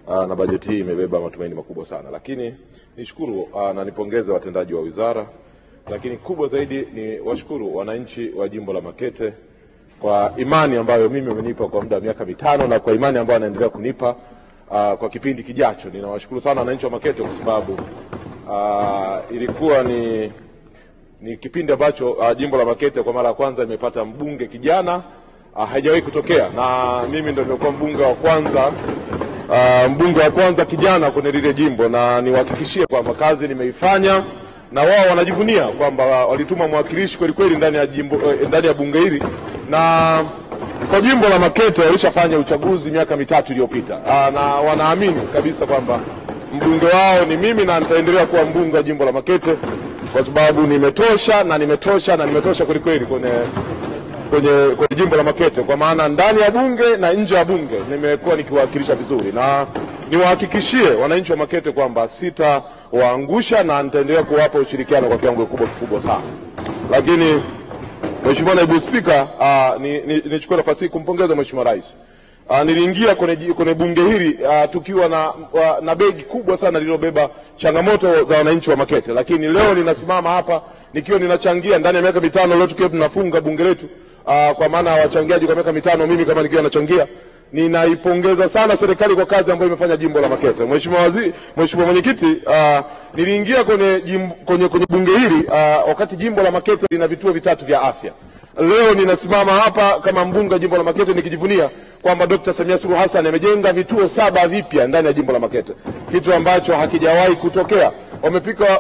Na bajeti hii imebeba matumaini makubwa sana. Lakini nishukuru na nipongeze watendaji wa wizara, lakini kubwa zaidi ni washukuru wananchi wa jimbo la Makete kwa imani ambayo mimi wamenipa kwa muda wa miaka 5 na kwa imani ambayo wanaendelea kunipa kwa kipindi kijacho. Ninawashukuru sana wananchi wa Makete kwa sababu ilikuwa ni kipindi ambacho jimbo la Makete kwa mara ya kwanza imepata mbunge kijana, haijawahi kutokea, na mimi ndio nimekuwa mbunge wa kwanza mbunge wa kwanza kijana kwenye lile jimbo, na niwahakikishie kwamba kazi nimeifanya na wao wanajivunia kwamba walituma mwakilishi kweli kweli ndani ya jimbo, ndani ya bunge hili. Na kwa jimbo la Makete walishafanya uchaguzi miaka 3 iliyopita, na wanaamini kabisa kwamba mbunge wao ni mimi na nitaendelea kuwa mbunge wa jimbo la Makete kwa sababu nimetosha na nimetosha na nimetosha kweli kweli kwenye jimbo la Makete, kwa maana ndani ya bunge na nje ya bunge nimekuwa nikiwakilisha vizuri, na niwahakikishie wananchi wa Makete kwamba sitawaangusha na nitaendelea kuwapa ushirikiano kwa kiwango kikubwa sana. Lakini Mheshimiwa Naibu Spika, nichukue nafasi hii kumpongeza Mheshimiwa Rais. Niliingia kwenye bunge hili tukiwa na begi kubwa sana lililobeba changamoto za wananchi wa Makete, lakini leo ninasimama hapa nikiwa ninachangia ndani ya miaka 5. Leo tukiwa tunafunga bunge letu, kwa maana wachangiaji kwa miaka 5, mimi kama nikiwa nachangia, ninaipongeza sana serikali kwa kazi ambayo imefanya jimbo la Makete. Mheshimiwa Waziri, Mheshimiwa Mwenyekiti, niliingia kwenye bunge hili wakati jimbo la Makete lina vituo 3 vya afya. Leo ninasimama hapa kama mbunge wa jimbo la Makete nikijivunia kwamba Dr. Samia Suluhu Hassan amejenga vituo 7 vipya ndani ya jimbo la Makete, kitu ambacho hakijawahi kutokea.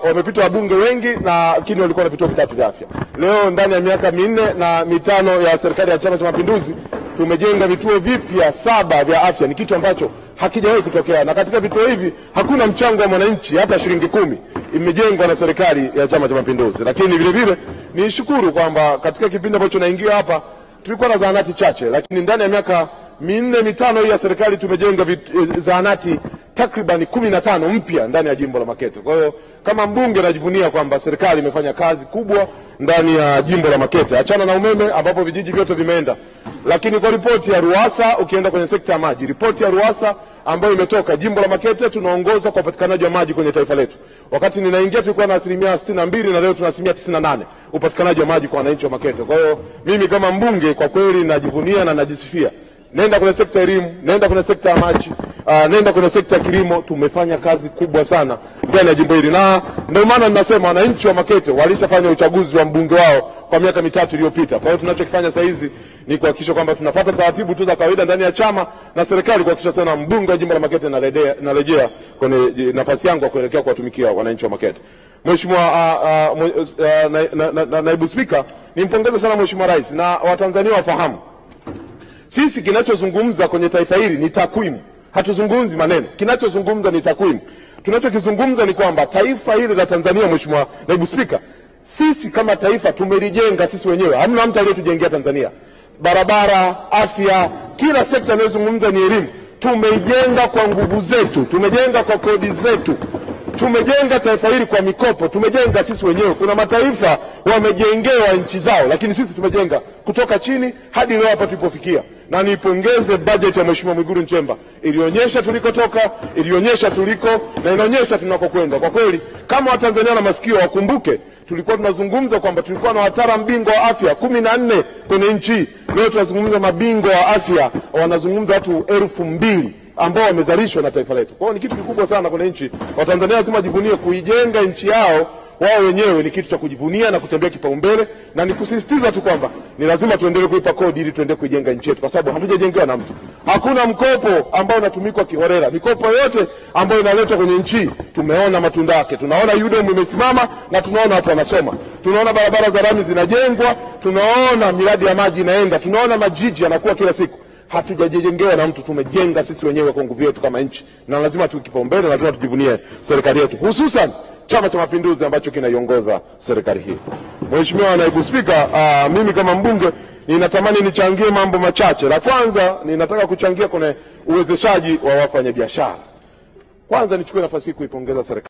Wamepita wabunge wengi na lakini walikuwa na vituo 3 vya afya. Leo ndani ya miaka 4 na 5 ya serikali ya Chama cha Mapinduzi tumejenga vituo vipya 7 vya afya, ni kitu ambacho hakijawahi kutokea. Na katika vituo hivi hakuna mchango wa mwananchi hata shilingi 10, imejengwa na serikali ya Chama cha Mapinduzi. Lakini vile vile nishukuru kwamba katika kipindi ambacho naingia hapa tulikuwa na zahanati chache, lakini ndani ya miaka 4 5 hii ya serikali tumejenga zahanati takriban 15 mpya ndani ya jimbo la Makete. Kwa hiyo kama mbunge najivunia kwamba serikali imefanya kazi kubwa ndani ya jimbo la Makete. Achana na umeme ambapo vijiji vyote vimeenda. Lakini kwa ripoti ya Ruwasa, ukienda kwenye sekta ya maji, ripoti ya Ruwasa ambayo imetoka, jimbo la Makete tunaongoza kwa upatikanaji wa maji kwenye taifa letu. Wakati ninaingia tulikuwa na 62% na leo tuna 98% upatikanaji wa maji kwa wananchi wa Makete. Kwa hiyo mimi kama mbunge kwa kweli najivunia na najisifia. Nenda kwenye sekta ya elimu, nenda kwenye sekta ya maji, nenda kwenye sekta ya kilimo, tumefanya kazi kubwa sana ndani ya jimbo hili. Na ndio maana ninasema wananchi wa Makete walishafanya uchaguzi wa mbunge wao kwa miaka 3 iliyopita. Kwa hiyo tunachokifanya sasa hizi ni kuhakikisha kwamba tunafuata taratibu tu za kawaida ndani ya chama na serikali kuhakikisha sana mbunge wa jimbo la Makete narejea kwenye nafasi yangu ya kuelekea kuwatumikia wananchi wa Makete. Mheshimiwa Naibu Spika, nimpongeze sana Mheshimiwa Rais na Watanzania wafahamu sisi kinachozungumza kwenye taifa hili ni takwimu. Hatuzungumzi maneno. Kinachozungumza ni takwimu. Tunachokizungumza ni kwamba taifa hili la Tanzania, Mheshimiwa Naibu Spika, sisi kama taifa tumelijenga sisi wenyewe. Hamna mtu aliyetujengea Tanzania. Barabara, afya, kila sekta inayozungumza ni elimu. Tumeijenga kwa nguvu zetu, tumejenga kwa kodi zetu. Tumejenga taifa hili kwa mikopo, tumejenga sisi wenyewe. Kuna mataifa wamejengewa nchi zao, lakini sisi tumejenga kutoka chini hadi leo hapa tulipofikia. Na nipongeze budget ya Mheshimiwa Mwigulu Nchemba, ilionyesha tulikotoka, ilionyesha tuliko na inaonyesha tunakokwenda. Kwa kweli kama Watanzania na masikio wakumbuke, tulikuwa tunazungumza kwamba tulikuwa na wataalamu bingwa wa afya 14 kwenye nchi. Leo tunazungumza mabingwa wa afya wanazungumza watu 2000 ambao wamezalishwa na taifa letu. Kwa hiyo ni kitu kikubwa sana kwenye nchi. Watanzania lazima wajivunie kuijenga nchi yao wao wenyewe, ni kitu cha kujivunia na kutembea kipaumbele, na nikusisitiza tu kwamba ni lazima tuendelee kulipa kodi ili tuendelee kuijenga nchi yetu, kwa sababu hatujajengewa na mtu. Hakuna mkopo ambao unatumikwa kiholela. Mikopo yote ambayo inaletwa kwenye nchi tumeona matunda yake. Tunaona UDOM imesimama na tunaona watu wanasoma. Tunaona barabara za lami zinajengwa, tunaona miradi ya maji inaenda, tunaona majiji yanakuwa kila siku. Hatujajengewa na mtu, tumejenga sisi wenyewe kwa nguvu yetu kama nchi. Na lazima tukipaumbele, lazima tujivunie serikali yetu, hususan Chama cha Mapinduzi ambacho kinaiongoza serikali hii. Mheshimiwa Naibu Spika, mimi kama mbunge ninatamani nichangie mambo machache. La kwanza, ninataka kuchangia kwenye uwezeshaji wa wafanyabiashara. Kwanza nichukue nafasi hii kuipongeza serikali.